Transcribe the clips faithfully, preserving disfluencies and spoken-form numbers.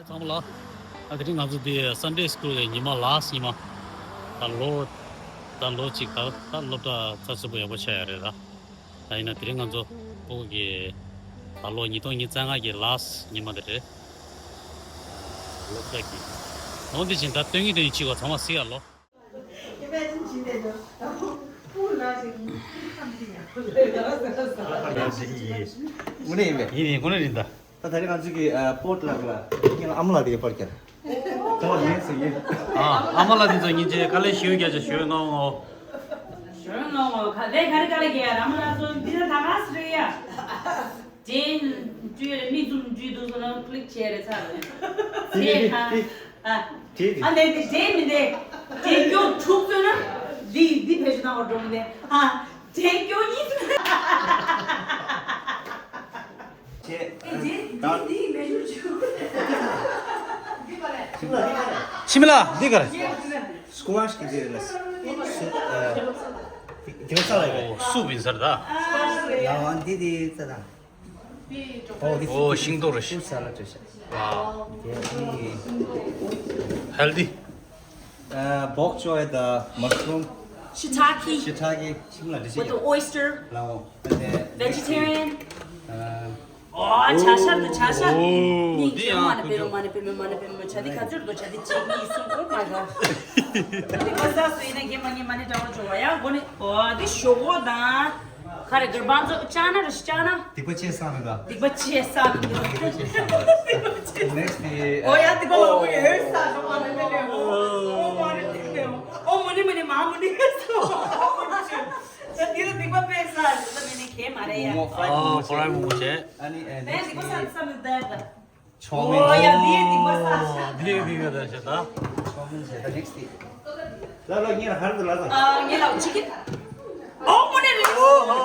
ཚང་མ་ལ། ཨ་དེ་རིང་ང་ཚོ་འདི་Sunday School གི་ཉི་མ་last ཉི་མ། ད་ལོ་ད་ལོ་གཅིག་ད་ད་སློབ་གྲྭ་ཚགས་ཚུད་པོ་ཡག་པོ་ཆགས་ཡ་རེད་ད། ད་ཡིན་ན་དེ་རིང་ང་ཚོ་ཕྲུ་གུ་གི་ད་ལོ་ཉིས་སྟོང་ཉི་ཤུ་རྩ་ལྔ་གི་last ཉི་མ་དེ་རེད། སློབ་གྲྭ་གི་ནང་དེ་བཞིན་ད་སྟོན་གྱི་སྟོན་གྱི་གཅིག་བ་ཚང་མ་གཟིགས་ཡ་ལོ། དངོས་གནས་ཡིན་པས། ཡིན་ཡིན། དངོས་གནས་རེད་ད། ད་ད་རེས་ང་ཚོ་གི་ཨ་པོར་ཊི་ལ་ལ་ངའི་ཨ་མ་ལགས་དེ་ག་པར་བསྐྱལ། ད་ལ་ངས་ཟེར་གྱི། ཨ་ཨ་མ་ལགས་དེ་ཚོ་སྙིང་རྗེ། དཀའ་ལས་ཞེ་པོ་རྒྱག་བྱས་ཞོལ་གནང་ངོ་། ཞོལ་གནང་ངོ་། ག་ལེ་ག་རེ་དཀའ་ལས་རྒྱག་ཡ། ཨ་མ་ལགས་ཚོ་འདི་ད་ད་ག་སེ་རེད་ཡ། ཇེན་བྲིས་རེད། མིག་ཙུམ་བྲིས་འདུག་སོང་ན་click བྱས་རེད་ཚར་རེད། དེ་དེ་དེ་དེ། ཨ། དེ་དེ། ཨ་ནེ་དེ་དེ་མི་འདེ། དེ་སྐྱོ་དྲུག་ཚོད་ན། འདི་འདི་བེད་སྤྱོད་གནང་བར་འགྲོ་མི་འདེ། ཨ། དེ་སྐྱོ་གཉིས་ཚོད་ན། ཅེ། ཨེ་དེ་འདི་འདི་མེ་ཤུར་ཆུ། འདི་པ་རེད། ཤི་མ་ལ་འདི་ག་རེ། squash གི་རེད་ལ། སུ་ཨ། དེ་ས་ལ་ཡོད། སུབ་ཡིན་ཟེར་ད། ཨ་རེད། ཡང་འདི་དེ་ཙ་ད། ཨོ་ཤིང་ཏོག་རེད། ཤིང་། ཧེལ་ཐི། ཨ་bok choy དང་mushroom། shiitake། shiitake ཤིང་ལ་འདི་with the oyster། ལའོ། vegetarian། ཨོ་བྱ་ཤ་དང་བྱ་ཤ། ཨོ་ནི་འདི་ཡང་མ་ནི་པེ་མེ་མ་ནི་པེ་མེ་མ་ནི་པེ་མེ། བྱ་འདི་ག་ཚོད་དོ། བྱ་འདི་གཅིག་གཉིས་གསུམ། ཨོ་མ་ག་འདི་ག་ས་སུ་ཡིན་ན་རྒན་མ་རྒན་མ་ནི་འདྲ་བོ་བྱུང་བ་ཡང་སྒོ་ནི། ཨོ་འདི་ཞོག་ཁོག་དང་། ག་རེ་གར་བང་ཚོ་ཅག་ན་ར་ཅག་ན། སྡིག་པ་ཆེ་ས་མི་འདུག་སྡིག་པ་ཆེ་ས་མི་འདུག་སྡིག་པ་ཆེ་ས་མི་འདུག next ཨོ་ཡ་སྡིག་པ་མང་པོ་ཡོད་ས་ཞོག་མ་ནི་ལེ་ལེ། ཨོ་མ་ནི་ལེ་ལེ། ཨོ་མ་ནི་མ་ནི་མ་མ་ནི་སོ། ད་འདི་ལ་སྡིག་པ་དཔེ་ས་ཞོག་ད་མི་ནི་ཁེ་མ་རེད་ཡ། ཨོ་ཧྥ་རའི་མོག་མོག་བྱས། ཨ་ནི་ཨེ་ནེ་སྡིག་པ་ས་ས་མི་འདུག་ད། ཆོག་མིན། ཨོ་ཡ་འདི་སྡིག་པ་ས་ཞོག་འདི་ཡོད་འདི་ཡོད་ད་ཞོག་ད། ཆོག་མིན་ཞེས་ད་next ལ་ལ་ངས་ཧར་དུ་ལ་ད། ཨ་ངས་ལ་ཅི་ཀིན། ཨོ་མོ་ནེ་རེད། ཨོ་ཧོ།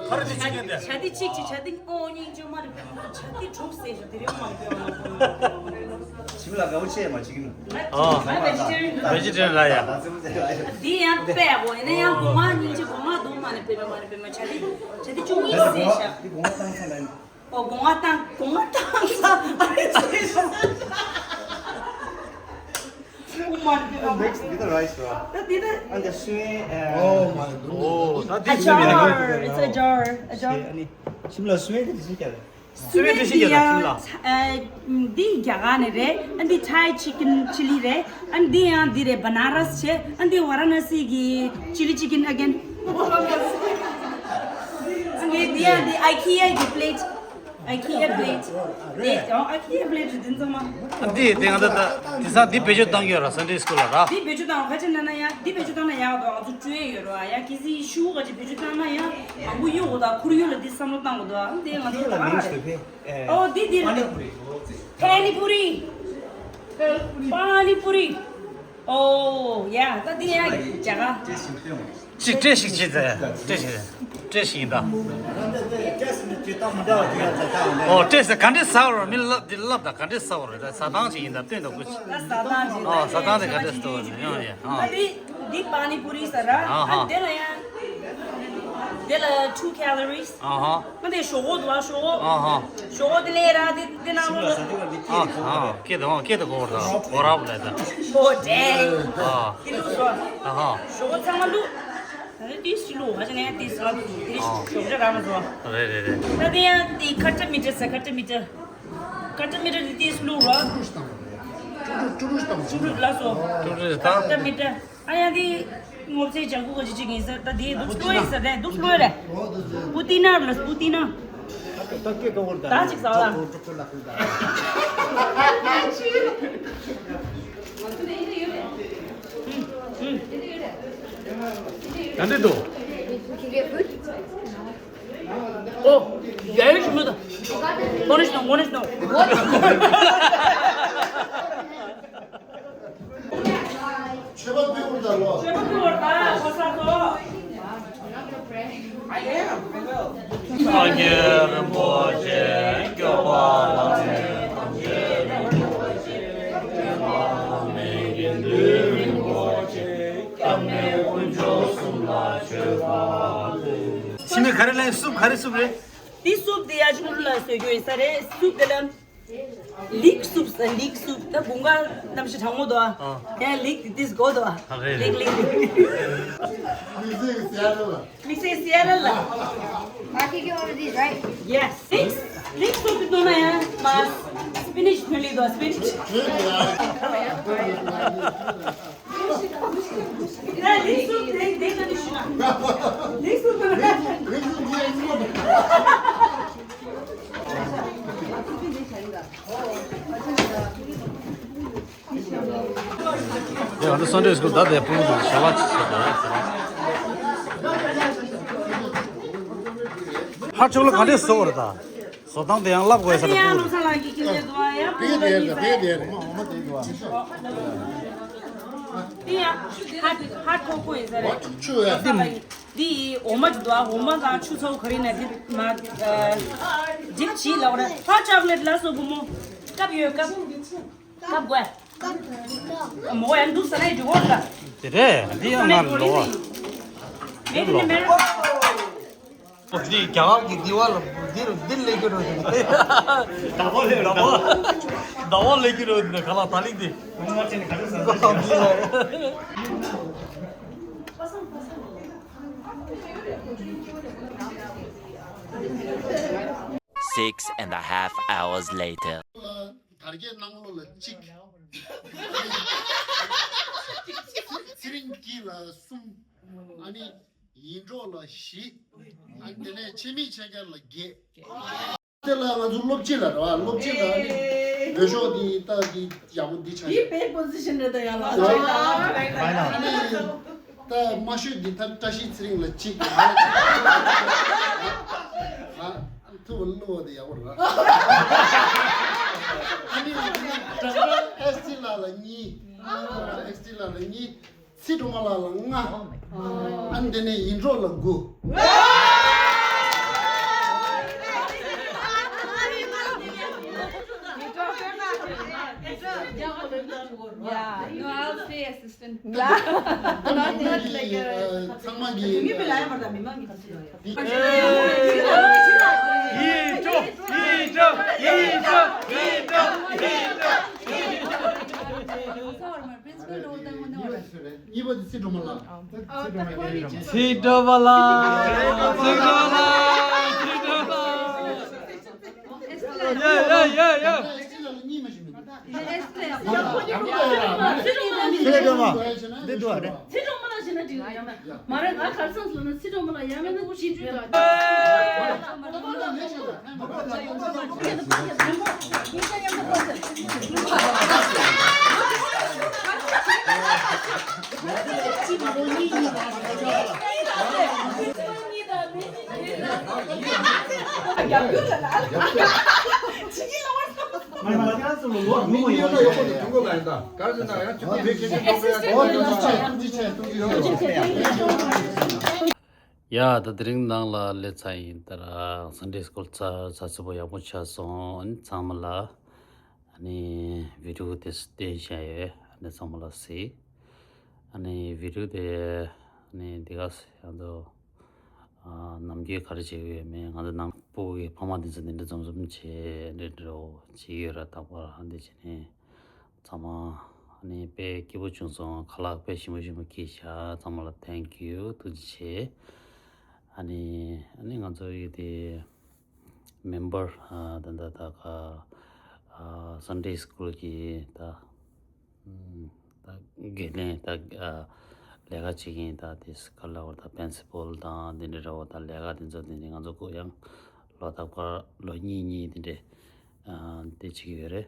ཁ་རུ་ཅི་ཀིན་དེ། བྱ་དེ་གཅིག་ཅིག་བྱ་དེ་ཨོ་སྙིང་རྗེ་མ་རེད། བྱ་དེ་གྲོགས་ཟེར་ཞིག་དེ་རེད་མ་རེད། ཞིམ་ལ་དགའ་བོ་ཆེ་མ་ཅི་ཀིན། ཨོ་ང་vegetarian་ད། vegetarian་ར་ཡ། འདི་ཡང་དཔེ་ཡག་པོ་ཡིན་ན་ཡང་སྒོ་ང་སྙིང་རྗེ་སྒོ་ང་འདུག་མ་ནི་པེ་མ་མ་ནི་པེ་མ་བྱ་དེ་བྱ་དེ་ཅུང་ཡིན་ཟེར་ཤག་འདི་སྒོ་ང་བཏང་ས་ལ། ཨོ་སྒོ་ང་བཏང་སྒོ་ང་བཏང་ས་ཨ་རེ་ཚེ་ཤོག Next, with the rice, bro. ད་འདི་ད། And the sweet, uh, oh my goodness. ཨོ་ད་འདི་ཅི་མིན་ན། Ajar. It's ajar. Ajar. ཤི་མ་ལ་སུ་ཝེ་དེ་ཅི་ཀྱང་རེད། སུ་ཝེ་དེ་ཅི་ཀྱང་རེད། ཤི་མ་ལ། འདི་རྒྱ་གར་ནས་རེད། ཨ་འདི་Thai chicken chilli་རེད། ཨ་འདི་ཡང་འདི་རེད། Banaras་བྱས། ཨ་འདི་Varanasi་གི་chilli chicken again། ཨ་འདི་ཡང་འདི་IKEA་གི་plate། IKEA plate། རེད། ཨོ་IKEA plate་རེད་འདི་ཚང་མ། ཨ་འདི་དེ་ང་ད་ད་དེང་སང་འདི་བེད་སྤྱོད་བཏང་གི་ཡོད་ར། Sunday school་ལ་ར། འདི་བེད་སྤྱོད་བཏང་ག་ཅི་ན་ན་ཡ། འདི་བེད་སྤྱོད་བཏང་ན་ཡག་འདུག་ང་ཚོ་སྤྲོད་ཡས་ཡོད་ར་ཡ། གལ་སྲིད་ཤུ་ག་ཅི་བེད་སྤྱོད་བཏང་ན་ཡ། མང་པོ་གཡུག་དགོས་དང་ཁུར་གཡུག་ལ་འདི་བསམ་བློ་བཏང་དགོས་འདུག་ཨ་འདི་ང་ཚོ་ད་ག་རེད། ཨོ་འདི་འདི་རེད། Pani puri། Pani puri། ཨོ་ཡ་ད་འདི་ཡ་རྒྱ་གར། ཅིག་བཀྲེས་ཤིག་བྱེད་ཟེར། བཀྲེས་ཤིག་བཀྲེས་ཤིག་ཡིན་ད། ཨོ་བཀྲེས་ཟེར་ག་འདྲས་ཟ་བར་མི་ལབ་འདི་ལབ་ད་ག་འདྲས་ཟ་བར་རེད། ད་ཟ་སྟངས་ཅིག་ཡིན་ད་སྟོན་དང་ཀུ་ཅི། ད་ཟ་སྟངས་ཅིག་ཨོ་ཟ་སྟངས་དེ་ག་འདྲས་ཟ་བར་ཡང་ཡང་ཨ། ད་འདི་འདི་པ་ནི་པུ་རི་ཟེར་ར། ཨ་ཧ། ཨ་འདི་ལ་ཡང་འདི་ལ་two calories། ཨ་ཧ། ང་དེ་ཞོག་ཁོག་འདུག་ཨ། ཞོག་ཁོག་ཨ་ཧ། ཞོག་ཁོག་དེ་ལས་ར་དེ་དེ་ནང་ལོགས་ལ། ཨ་ཧ། སྐད་དུ་ཨ་སྐད་དུ་གོ་བར་ད་གོ་རབ་ལས་ད། ཨོ་དེ། ཨ། དེ་ལུགས་སོ། ཨ་ཧ། ཞོག་ཁོག་ཚང་མ་བླུགས། ད་དེ་ཏིས་ལུགས་ཧ་ཅང་ནས་ཏིས་ལ་དེ་ཞོག་ཇ་ར་མ་བཟོ། རེད་རེད་རེད། ད་དེ་ཡང་དེ་ཁ་ཏ་མི་ཏར་ཟེར། ཁ་ཏ་མི་ཏར། ཁ་ཏ་མི་ཏར་དེ་ཏིས་ལུགས་ར། ཀྲུ་ཀྲུ་ཀྲུ་ཀྲུ་ལ་སོ། ཀྲུ་ཀྲུ་ད། ཁ་ཏ་མི་ཏར། ཨ་ཡ་འདི་སྔོ་ཚལ་ལྗང་ཁུ་ག་ཅི་ཅིག་ཡིན་ཟེར། ད་འདི་འདུག་སློ་ཡིན་ཟེར། ད་འདུག་སློ་རེད། པུ་ཏི་ན་ལ་པུ་ཏི་ན། ད་ཅིག་ཟ་ལ། ད་འདི་འདུག་ཨོ། ཡ་ཡ་ཞིམ་མོ་ད། ངོ་ནས་ཤི་ནོ། ངོ་ནས་ཤི་ནོ། མཆོད་པ་ཕུལ་བར་དང་ལོ། མཆོད་པ་ཕུལ་བར་དང་གོ་ས་ཐོབ། སངས་རྒྱས་རིན་པོ་ཆེ་སྐྱོབ་པ་ལ་ཐམས་ཅད་རིན་པོ་ཆེ་སྐྱོབ་པ་ལ་མེད་ཀྱི་འདུན་རིན་པོ་ཆེ་སྐྱབས་གནས་དཀོན་མཆོག་གསུམ་ལ་མཆོད་པ་ཕུལ། ཕྱི་མི་ག་རེ་ལེན། སུབ་ག་རེ་སུབ་རེད། འདི་སུབ་འདི་ཡ་ཅིག་ལ་བཟོས་རྒྱུ་ཡིན་ས་རེད། སུབ་འདི་ལ། ལིག་སུབ་ཟེར། ལིག་སུབ། ད་དགུན་ཁ་གནམ་གཤིས་གྲང་མོ་འདུག་ཨ། ཡང་ལིག་འདི་དགོས་འདུག་ཨ། ཨ་རེད། ལིག་ལིག་ལིག་མི་ཚེ་སི་ཨ་རལ་ལ། Auntie, you already right? Yes. ལིག་ལིག་སུབ་འདི་འདུག་ན་ཡང་མ་སི་པི་ནིཆ་ཐོན་ལེ་འདུག་སི་པི་ནིཆ། ཡ་ལིག་སུབ་དེ་དེ་ག་ནས་ཤི་ན། ལིག་སུབ་དེ། ལིག་སུབ་དེ། ཡ་ང་ཚོ་སན་ཌེ་སྐུལ་ད་དེ་སྤུན་དུ་བྱ་བ་ཅིག་བྱེད་དགོས་ཟེར། ཧ་ཆོག་ལ་ག་འདྲས་བཟོ་བར་ད། བཟོ་སྟངས་དེ་ཡང་བསླབ་དགོས་ས་རེད་ཡང་སྤུན་དུ། ལོ་ས་ལགས་ཀྱི་ཁྱིམ་ལས་དུ་ཡང་སྤུན་དུ་ཡིན་ས་རེད། དེ་ཡང་ཧ་ཧ་ཁོ་ཁོ་ཡིན་ས་རེད། ཆུ་ཡ། ལོ་ས་ལགས་ཀྱི། འདི་འོ་མ་ཅིག་འདུག་ཨ། འོ་མ་དང་ཆུ་ཚོད་ག་རེ་ནས་འདི་མ་ཨ་འགྲིག་བྱིས་ལབ་ར། ཧོ་ཅོག་ལེ་ཊི་ལ་སོགས་བུ་མོ་སྐབས་ཡོད་སྐབས་སྐབས་དགོས། མོ་ཡང་འདུག་ས་ནས་འགྲིག་གོ་ད། དེ་རེད། འདི་ཡང་ང་ལོ་བ། མེ་རི་མེ་རི། འདི་རྒྱ་གར་གྱི་འདི་བ་ལ་འདི་རུ་འདི་ལས་ཀྱི་རུ་འདི་ཟླ་བ་ལས་ཟླ་བ་ཟླ་བ་ལས་ཀྱི་རུ་འདི་ག་ལ་ད་ལིག་འདི། Six and a half hours later. དར་རྒྱས་གནང་ལོ་ལ་གཅིག་ཚེ་རིང་སྐྱིད་ལ་གསུམ། ཨ་ནི་ཡིད་འཕྲོག་ལ་བཞི། ཨ་ནི་དེ་ནས་ཆེ་མིག་ཆེ་རྒྱ་ལ་བརྒྱད། དེ་ལ་ང་ཚོ་སློབ་སྤྱི་ལ་རེད་བ། སློབ་སྤྱི་ལ་ཨ་ནི་འོས་ཤོག་འདི་ལྟ་འདི་ཡག་པོ་འདི་ཆགས། འདི་བེད་པོ་ཟི་ཤན་རེད་ད་ཡ་ལ། ད་མ་ཤོད་འདི་ཐབས་བཀྲ་ཤིས་ཚེ་རིང་ལ་གཅིག་ང་ལ་གཅིག་ཐུབ་པ་བླུ་བ་དེ་ཡག་པོ་རེད། ཨ་ནི་ཨ་ནི་ཨེག་སི་ཊི་ལགས་ལ་གཉིས། ཨེག་སི་ཊི་ལགས་ལ་གཉིས། ཚེ་སྒྲོལ་མ་ལགས་ལ་ལྔ། ཨ་ནི་དེ་ནས་ཡིད་འཕྲོག་ལ་དགུ། Yeah, no, I'll stay assistant. Not, not like a. ཚང་མ་གི་ཡིད་འཕྲོག་ཡིད་འཕྲོག་ཡིད་འཕྲོག་ཡིད་འཕྲོག་ཡིད་འཕྲོག་གཉིས་པ་དེ་ཚེ་སྒྲོལ་མ་ལགས། ཚེ་སྒྲོལ་མ་ལགས། ཚེ་སྒྲོལ་མ་ལགས། ཚེ་སྒྲོལ་མ་ལགས། ཚེ་སྒྲོལ་མ་ལགས། ཡ་ཡ་ཡ་ཡ། ཚེ་སྒྲོལ་མ། འདི་འདུག་ཨ་རེད། ཚེ་སྒྲོལ་མ་ལགས་ཞེ་ན་འགྲིག་ཡ། མ་རེད། ང་གར་སོང་ཟེར་ན་ཚེ་སྒྲོལ་མ་ལགས་ཡང་མིན་ན་ཅི་འདྲ་ཡོད། ཡ་ད་དེ་རིང་ནང་ལ་སླེབས་ཚར་ཡིན། ད་ར་སན་ཌེ་སྐུལ་ཚར་ཚར་ཚུད་པོ་ཡག་པོ་ཆགས་སོང་། ཨ་ནི་ཚང་མ་ལ་ཨ་ནི་བི་ཌི་ཡོ་དེ་བསྟན་བཞག་ཡོད། ཨ་ནི་ཚང་མ་ལ་གཟིགས། ཨ་ནི་བི་ཌི་ཡོ་དེ་ཨ་ནི་འདི་ག་ཡང་དུ་ནམ་རྒྱུན་ག་རེ་བྱེད་ཀྱི་ཡོད་མེད། ང་ཚོ་ནང་སྤུ་གུ་གི་ཕ་མ་དེ་ཚོ་འདི་འདྲ་འཛོམས་འཛོམས་བྱེད་འདྲ་འགྲོ་བྱེད་ཀྱི་ཡོད་ར། རྟག་པར་ཨ་འདི་བྱེད་ནས་ཚང་མ་ཨ་ནི་དཔེ་སྐྱིད་པོ་བྱུང་སོང་། ཁ་ལག་དཔེ་ཞིམ་པོ་ཞིམ་པོ་སྐྱེས་ཤག་ཚང་མ་ལ་thank you ཐུགས་རྗེ་ཆེ། ཨ་ནི་ཨ་ནི་ང་ཚོ་ཡི་དེ་མེམ་བར་ད་ལྟ་ད་ག་སན་ཌེ་སྐུལ་གྱི་ད་ད་དགེ་རྒན་ད་ལས་ཀ་བྱེད་མཁན་ད་དེ་ག་ལ་བར་ད་པན་སི་པལ་དང་དེ་འདྲ་ར་བ་ད་ལས་ཀ་དེ་ཚོ་དེ་ནི་ང་ཚོ་ཁོ་ཡང་ལོ་ད་ག་ལོ་གཉིས་གཉིས་དེ་འདྲ་དེ་བྱེད་ཀྱི་ཡོད་རེད།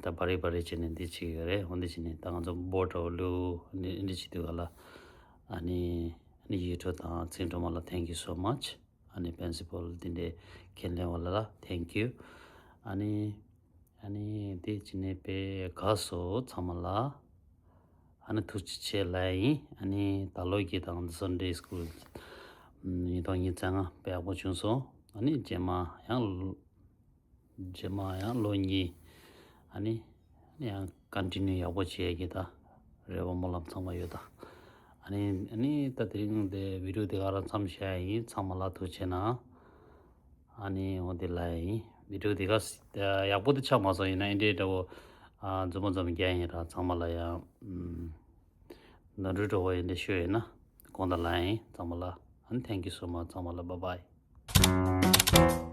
ད་བ་རེ་བ་རེ་བྱས་ནས་འདི་བྱེད་ཀྱི་ཡོད་རེད། འོ་འདི་བྱས་ནས་ད་ང་ཚོ་བོ་ཊོ་ལུ་འདི་འདི་བྱེད་དུས་ག་ལ་ཨ་ནི་ཨ་ནི་ཡིད་འཕྲོག་དང་ཚེ་སྒྲོལ་མ་ལ་thank you so much། ཨ་ནི་པན་སི་པལ་འདི་འདྲའི་ཁས་ལེན་བ་ལ་ལ་thank you། ཨ་ནི་ཨ་ནི་འདི་བྱས་ནས་དཔེ་དགའ་སོང་ཚང་མ་ལ། ཨ་ནི་ཐུགས་རྗེ་ཆེ་ལབ་ཡིན། ཨ་ནི་ད་ལོ་གི་དང་སན་ཌེ་སྐུལ་ཉིས་སྟོང་ཉི་ཤུ་རྩ་ལྔ་དཔེ་ཡག་པོ་བྱུང་སོང་། ཨ་ནི་རྗེས་མ་ཡང་རྗེས་མ་ཡང་ལོ་གཉིས་ཨ་ནི་ཡང་ཀོན་ཊི་ནིའུ་ཡག་པོ་བྱེད་ཀྱི་ད་རེ་བ་སྨོན་ལམ་ཚང་མ་ཡོད་ད། ཨ་ནི་ཨ་ནི་ད་དེ་རིང་དེ་བི་ཌི་ཡོ་དེ་ག་རང་མཚམས་བཞག་ཡིན། ཚང་མ་ལ་ཐུགས་རྗེ་གནང་། ཨ་ནི་འོ་དེ་ལ་ཡིན། བི་ཌིའོ་དེ་ག་ཡག་པོ་དེ་ཆགས་མ་སོང་། ཡིན་ན་ཨེ་འདྲའི་འདྲ་བོ་ཨ་མཛུབ་མོ་ཙམ་རྒྱག་ཡིན་ར། ཚང་མ་ལ་ཡང་ཨམ་ནོར་འཁྲུལ་འགྲོ་བ་ཡིན་དེ་ཤོད་ཡིན་ན་དགོངས་དག་ལ་ཡིན་ཚང་མ་ལ། ཨ་ནི་thank you so much ཚང་མ་ལ། bye bye